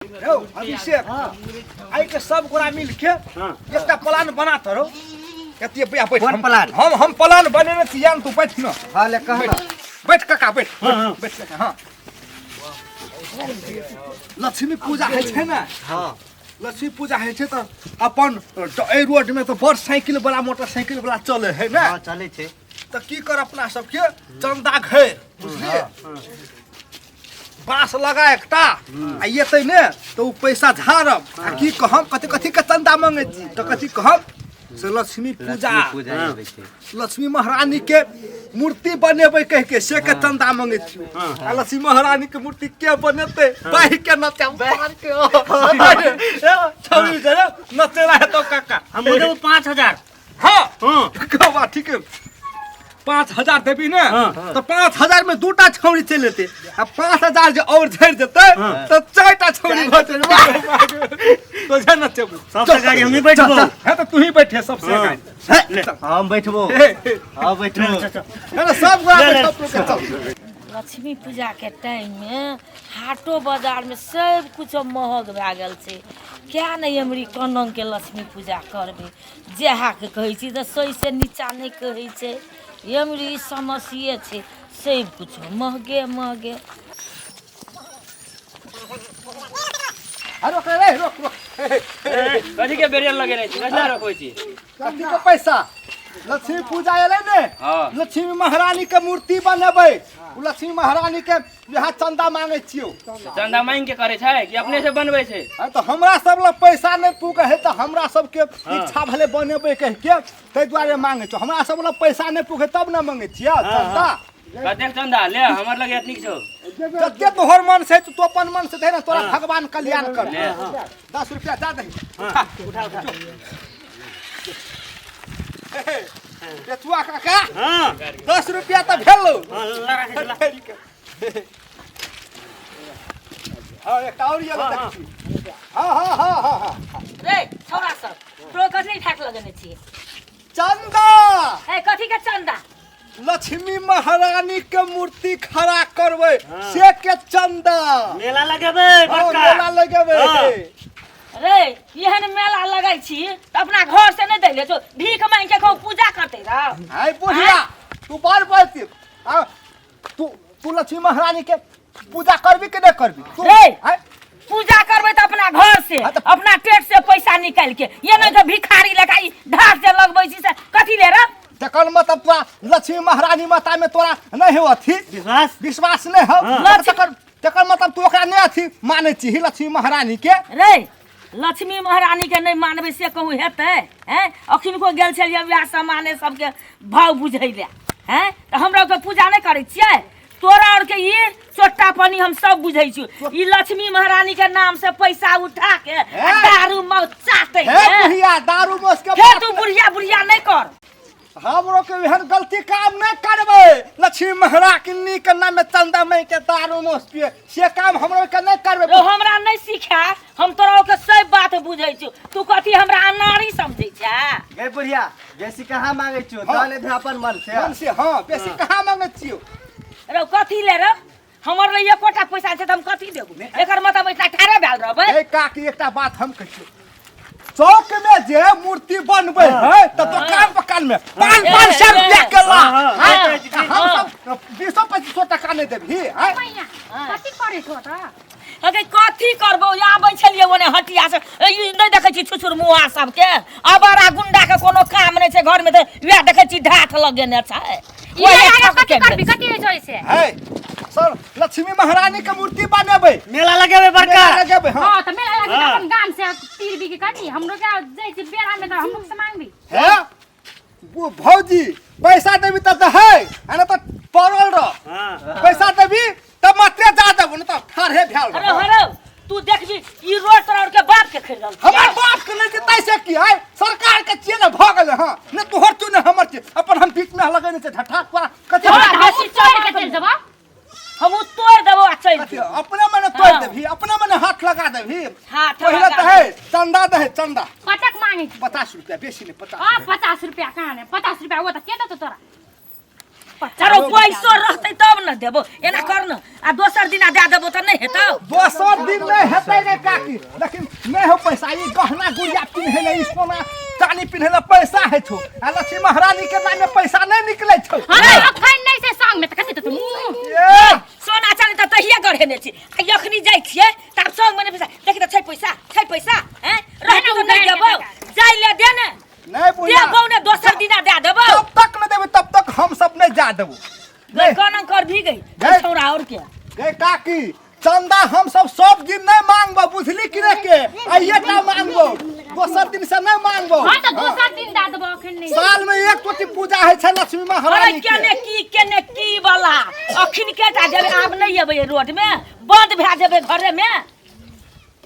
रौ अभिषेक, आइ के सब गोरा मिल के एकटा प्लान बना तरो। कतिए बैठ बैठ। कोन प्लान? हम प्लान बनेने छी यान, तू बैठ न। हाँ, ले कह ना। बैठ काका, बैठ बैठ काका। हाँ, लक्ष्मी पूजा होइ छै ने? हाँ। लक्ष्मी पूजा होइ छै तऽ अपन एहि रोड में तऽ बड़ साइकिल वाला, मोटरसाइकिल वाला चले है ने? हाँ, चलै छै। तऽ की कर, अपना सबके चंदा घेर, बुझलियै? बाँस लगा एकटा आ एतै ने तऽ ओ पैसा झाड़ब आ की कहम, कथी कथी के चंदा मंगै छी? तऽ कथी कहम से लक्ष्मी पूजा, लक्ष्मी पूजा होइ छै, लक्ष्मी महारानी के मूर्ति बनेबै कह के से के चंदा मंगै छी। आ लक्ष्मी महारानी के मूर्ति के बनेतै? बाहि के नचाउ के छवि जरा नचेला हेतौ काका। हम देबो 5000। हाँ। हाँ। कहबा ठीक है, 5000 देबी ने? हाँ। तऽ 5000 में दूटा छौड़ी चलि एतै आ 5000 जे और झड़ि जेतै तऽ चारिटा छौड़ी भऽ जेतै। तो जा नचेबू। सबसे गाड़ी हमही बैठबो। है तऽ तू ही बैठे सबसे हाँ। गाड़ी। ले। हम बैठबो। हे, हे, हाँ, बैठबो। चल, चल। है ना, सब गोरा ले, ले। बैठो, चल। लक्ष्मी पूजाके टाइममे हाटो बाजारमे सब किछु महग भए गेल छै। किए नहि एमरी कननके लक्ष्मी पूजा करबै? जएहके कहै छी तऽ सहीसँ नीचा नहि कहै छै। एमरी समस्ये छै, सब किछु महगे महगे। अरे रोक रे, रोक रोक। कथी के बैरियर लगेने छी? कथी रोकबै छी? कथी के पैसा? लक्ष्मी पूजा एलै ने? हाँ। लक्ष्मी महारानी के मूर्ति बनेबै, उ लक्ष्मी महारानी के यहाँ चंदा मांगे छियौ। चंदा मांग के करे छै कि अपने से बनबै छै? अरे तऽ हमरा सब लग पैसा नहि पुगे है तऽ हमरा सबके इच्छा भेलै बनेबै कहि के, ताहि दुआरे मांगे छियौ। हमरा सब लग पैसा नहि पुगे तब ने मांगे छियौ चंदा। कतेक चंदा ले? हमर लगे एतनीक छौ। जते तोहर मन से, तू अपन मन से दे ने, तोरा भगवान कल्याण कर। ले। 10 रुपया दे दही। उठा उठा उठा बेचुआ काका। हाँ। 10 रुपया तऽ भेलौ। हाँ, लगा के चला। हाँ, एकटा और ये हाँ, देखी। हाँ हाँ हाँ हाँ हाँ। रे छौड़ा सब, तोरा कथी ठाक लगेने छियै? चंदा। ए, कथी के चंदा? लक्ष्मी महारानी के मूर्ति खड़ा करबै से के चंदा। मेला लगेबै। हाँ, बड़का मेला लगेबै। हाँ। रे, एहन मेला लगै छी तऽ अपना घर से नहि दै ले छौ, भीख मांगि के कहू पूजा करतै रह? हाय बुढ़िया, तू बड़ बोलती। आ तू तू लक्ष्मी महारानी के पूजा करबी कि नहीं करबी तू? रे! आय, पूजा करबै तऽ अपना घर से, हाँ तऽ- अपना टेट से पैसा निकालि के, ये नहि जे भिखारी लेखा ई ढाक जे लगबै छी से कथी ले रे? तकर मतलब तोरा लक्ष्मी महारानी माता में तोरा नहीं हो अथी विश्वास? विश्वास नहीं हो? हाँ। तकर तकर मतलब तू ओकरा नहीं अथी मानै छी लक्ष्मी महारानी के? रे, लक्ष्मी महारानी के नहि मानबै से कहूँ हेतै? हैं, अखिनको गेल छलियै वएह सामाने सबके भाव बुझै लए। हैं, तऽ हमरा ओकर पूजा नहि करै छियै? तोरा आरके ई चोट्टा पानी हम सब बुझै छियौ। ई लक्ष्मी महारानी के नाम से पैसा उठा के आ हे! दारू मौत चाटै हे छै। बुढ़िया, दारू मौस के हे बात। तू बुढ़िया बुढ़िया नहि कर। हमरो के एहन गलती काम नहीं करबै, लक्ष्मी महारानी के नाम में चंदा में के दारू मौस पिए से काम हमरो के नहीं करबै। रौ, हमरा नहि सिखा, हम तोरा ओके सब बात बुझै छियौ। तू कथी हमरा अनाड़ी समझै छै? गे बुढ़िया, बेसी कहाँ मांगे छियो? हाँ। दऽ ले अपन मन से। मन से, हाँ, बेसी कहाँ मांगे छियो? रौ, कथी ले रौ? हमर लग एकोटा पैसा छै तऽ हम कथी देबू? एकर मतलब एकटा ठाढ़े भेल रहबै? ए काकी, एकटा बात हम कहै छियौ, चौक में जे मूर्ति बनबै है तऽ दोकान पकान में पाँच पाँच सौ रुपया के ला। हाँ, हम सब 20-25 टका नहीं देबही हैं? मैया, कथी करै छौ तऽ? अगे कथी करबौ, आबै छलियै ओने हटिया से, ई नहि देखै छी छुछुर मुहा सबके, अबारा गुंडा के कोनो काम नहि छै घरमे, तऽ वएह देखै छी ढाठ लगेने छै। ई ओहे लगा ठक के कथी के करबी? कथी होइ छै से? है सर, लक्ष्मी महारानी के मूर्ति बनेबै। मेला लगेबै बड़का। मेला लगेबै, हाँ। हाँ, तऽ मेला लागी तऽ हाँ। अपन गाम से तीर बीकी कथी हमरो के जाइ छी बेरा में तऽ हमरो से मांगबी। है भौजी, पैसा देबी तब तऽ है आ नहि तऽ पड़ल रह। हाँ। पैसा देबी तब मात्रे जा देबो, नहि तऽ ठाढ़े भेल अरे रह। हरौ, तू देखबी ई रोड तोरा के बाप के खरीदल छियै। हमर बाप के नहि देतै से की है? सरकार के छियै ने, भऽ गेलै। हँ, नहि तोहर छियौ ने हमर छियै, अपन हम बीच में लगेने छै ढठा तोरा कथी? हमरा हमहूँ बेसी तोड़ि के चलि चलि जेबौ। हमहूँ तोड़ि देबौ आ चलि कथी? जेबौ। अपने मने तोड़ि हाँ। देबही, अपने मने हाथ लगा देबही? हाथ पहिले लगा तऽ है चंदा दे, चंदा। कतेक मांगे छी? 50 रुपया, बेसी नहि, 50। आ 50 रुपया कहाँ ने, 50 रुपया ओ तऽ के देतौ तोरा? अरे पैसो रहतै तब न देबो। एना कर न, आ दोसर दिना दए देबो तऽ नहि हेतौ। दोसर दिन नहि हेतै रे काकी, लेकिन नहि हो पैसा। ई गहना गुड़िया पिन्है ले, ई सोना चानी पिन्है ले पैसा होइ छौ, आ लक्ष्मी महारानी के नाम में पैसा नहि निकलै छौ। हमरा अखन नहि छै संग में तऽ कथी तऽ मुँह। ए, सोना चानी तऽ तहिया गढ़ेने छी, आ अखनी जाइ छियै तऽ आब संग में नहि पैसा। देखी तऽ छै पैसा, छै पैसा हैं रहतौ तऽ नहि देबौ। जाइ ले दे ने। नहीं बुढ़िया। देबौ ने, दोसर दिना दए देबौ। जब तक नहीं देबै तब तक हम सब नहीं जा देबो। गई कोना कर भी गई गई। छौड़ा और के। गई काकी, चंदा हम सब सब दिन नहीं मांगबो, बुझली कि नहीं के? आइए टा मांगबो, दोसर दिन से नहीं मांगबो। हाँ तऽ दोसर दिन दए देबो, अखन नहि। साल में एक कोटि पूजा है छै लक्ष्मी महारानी अरे के। केने की केने की वाला अखन के टा जेबै, आब नहीं एबै रोड में, बंद भए जेबै घरे में।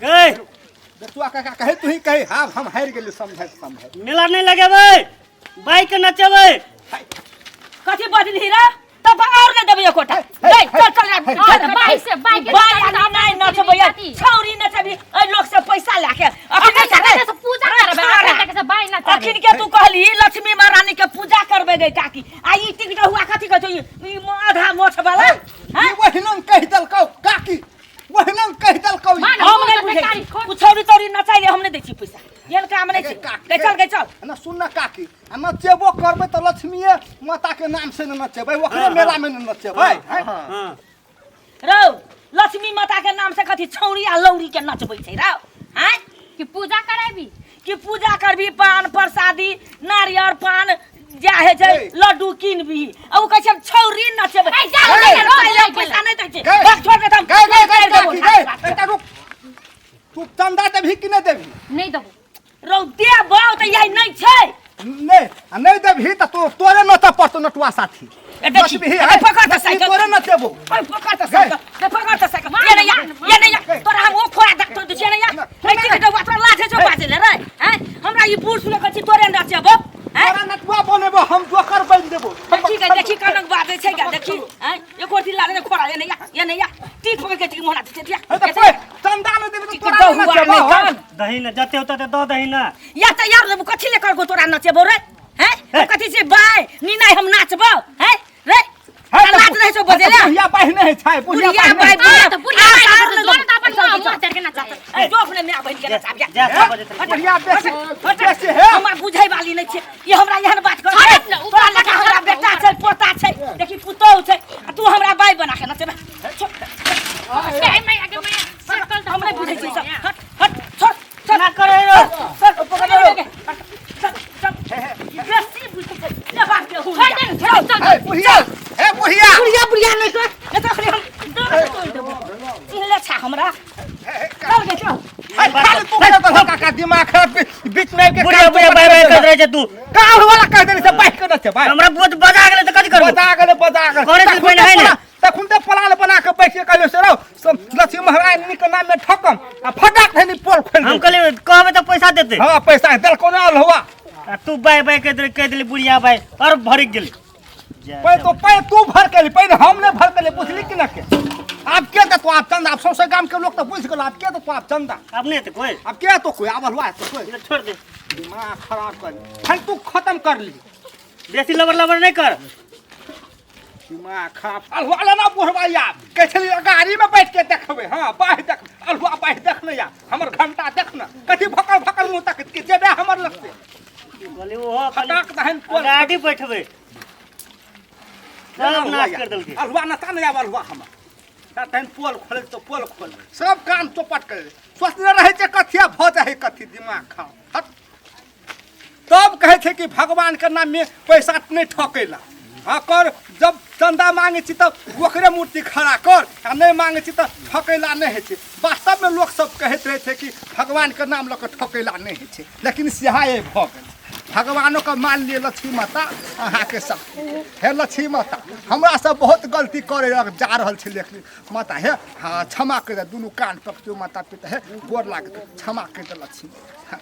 गई बेटुआ काका कहे तू ही कहे, हाँ हम हारि गेली समझै समझै। मेला नहीं लगेबै, बाइक नचेबै। कथी बजली रे? तब और नहीं देबै एकोटा। हे, गई हे, चल चल यार, हे, चल, हे, बाइक से बाइक बाइक आ नहीं नचबै, छौरी नचबी एहि लोक से पैसा लए के। अखन अखन नचबै। से पूजा करबै, अखन से बाइक नचबै। अखन के तू कहली लक्ष्मी महारानी के पूजा करबै गई काकी, आ ई टिकट हुआ कथी कहै छौ ई आधा मोछ वाला? ई वहिनन कहि देलकौ काकी, वहिनन कहि देलकौ ई। मान, हम नहीं मुँह बुझै से छी। उ छौरी तौरी नचाइ ले, हम नहीं दै छी पैसा, एहन काम नहीं छै। काकी, गई चल, गई चल। ना सुन ना काकी, आ नचेबो करबै तऽ लक्ष्मीए माता के नाम से न नचेबै, ओकरे मेला में न नचेबै। हाँ रौ लक्ष्मी माता के नाम से कथी छौरी आ लौरी के नचबै छै रौ? आँय कि पूजा कराबी, कि पूजा करबी, पान प्रसादी नारियर पान जा हे छै, ए। लड्डू किनबी, आ उ कहै छै हम छौरी नचेबै। ए, जा, ए, जा, जा, जा, पैसा नहीं दै छै। गई। बस छोड़ दे हम। गई गई गई देबो, काकी, गई। एकटा रुक, तू चंदा देबही कि नहि देबही? नहीं देबो। रौ देबौ तऽ यही नहीं छै। नहीं, आ नहीं देबही तऽ तो तोरे नचऽ पड़तौ नटुआ साथी। ए, देखी, नचबिही, ए, है? पकड़ तऽ नचबिही, साइकिल। तोरे नचेबो। ओए, पकड़ तऽ साइकिल, ए, पकड़ तऽ साइकिल। ये नहीं या, ये नहीं या, तोरा हम ओ खोआ दे, तोरा ये नहीं या। ए, टिकट हुआ, तोरा लाज होइ छौ बाजै ले रे, हैं? हमरा ई बूढ़ सुनै कहै छी तोरे नचेबौ, हैं? तोरा नटुआ बनेबो, हम जोकर बनि देबो। देखी गे, देखी कनक बाजै छै गे, देखी, हैं? एको दिन लाज नहि खोड़ा, ये नहीं या, ये नहीं या। टीक पकड़ के टीक मोहरा दे, दिया। हे तऽ कोइ चंदा नहि देबही तऽ टिकट तोरा नहि हुआ नचेबो, नहि हम। कान। दही न जते होतै तऽ दऽ दही न। या तऽ यार देबो, कथी ले करगो तोरा नचेबौ रे, हैं? हम कथी छै बाय नीनाइ हम नाचबौ, हैं रे? हे तऽ लाज रहै छौ बजै ले? बुढ़िया बाहि नहि होइ छै, बुढ़िया बुढ़िया बाहि बाहि, नहि होइ हाँ, तऽ बुढ़िया बाहि आर तऽ नहि जोर देबौ। तऽ अपन मुँह मुँह चढ़ के नचाते। ए, जो अपने my बहिन के नचाब, जा। जा, सब बजैत रहै। बुढ़िया बेसी हट, बेसी हे। हमरा बुझै वाली नहि छै, ई हमरा एहन बात कर। हट ने, ऊपर तोरा लगा हमरा हट, बेटा ऊपर। छै, पोता छै, देखी पुतोहु छै, आ तू हमरा बाइ बना के नचेबे। छोड़, ए, मैया गे, मैया, सकल तऽ हम नहि बुझै छी सब। हट, हट, छोड़, छोड़। ना करे रो। चल, पकड़ लो। चल, चल। ई बेसी बुझै छै, ले बाप के हुन। छोड़ दे ने, छोड़, चल, हे बुढ़िया, हे बुढ़िया। बुढ़िया बुढ़िया नहि कर, नहि तऽ अखने हम दाँत तोड़ि देबौ। चिन्हले छा हमरा। चल गे, चल। हे, खाली तू कह देलहो काका, दिमाग खराब बीच में आबि के बुढ़िया कान बुढ़िया चौपट बाय बाय कर करैत देलक। रहै छै तू। काल वाला कह देली से बाइक के नचेबै। हमरा बोझ बजा गेलै तऽ कथी करबो? बजा गेलै, बजा गेलै। करे दिल पहिने है ने। तखन तऽ पलाल बना के बैठ के कहलियो से रौ, सब लक्ष्मी महारानी के नाम में ठकम आ फटाक धनी पोल खोलि हम देलकै। कहलियै कहबै तऽ पैसा देतै। हाँ, पैसा देलको ना अलहुआ। आ तू बाय बाय कहि देली, कहि देली बुढ़िया बाय, और भड़क गेली। पै तो पै तू भर के ली, पै हम नहीं भर के ली, बुझली कि ना के? आब के देतो आब चंदा? आब सौंसे गाम के लोग तऽ बुझि गेल, आब के देतो आब चंदा? आब नहि हेतै कोइ। आब के देतो कोइ? आब अलहुआ हेतौ कोइ? छोड़ दे। दिमाग खराब कर फालतू खत्म कर ली। बेसी लबर लबर नहि कर। दिमाग खराब अलहुआ लेना बुढ़वा यार, कहै छलियै गाड़ी में बैठ के देखबै, हाँ बाहि देख, अलहुआ बाहि देख ने यार, हमर घंटा देख ने, कथी भकल भकल मुँह तक के जेबे हमर लगते। कहली ओहो फटाक दहन पोल। गाड़ी बैठबै। सब नाश कर देलकै। अलहुआ नचा नहि आब अलहुआ हमर। तहन पोल खोलै तऽ पोल खोल, सब काम चौपट कर दे। सोचने रहै छै कथिया भऽ जाइ कथी, दिमाग खाओ। हट। तब कहै छै कि भगवान के नाम में पैसा नहि ठकैला। हाँ कर, जब चंदा मांगे छी तब ओकरे मूर्ति खड़ा कर, आ नहि मांगे छी तऽ ठकैला नहि होइ छै। वास्तव में लोक सब कहैत रहै छै कि भगवान के नाम लऽ कऽ ठकैला नहि होइ छै, लेकिन सएह भऽ गेल। भगवानों के मान लिए लक्ष्मी माता अहाँके शक्ति। हे लक्ष्मी माता, हमरा सब बहुत गलती करे जा रहल छी, लेकिन माता हे हाँ क्षमा कर दे, दुनू कान पकड़ियौ माता पिता, हे गोर लागत, क्षमा कर दे लक्ष्मी। हाँ।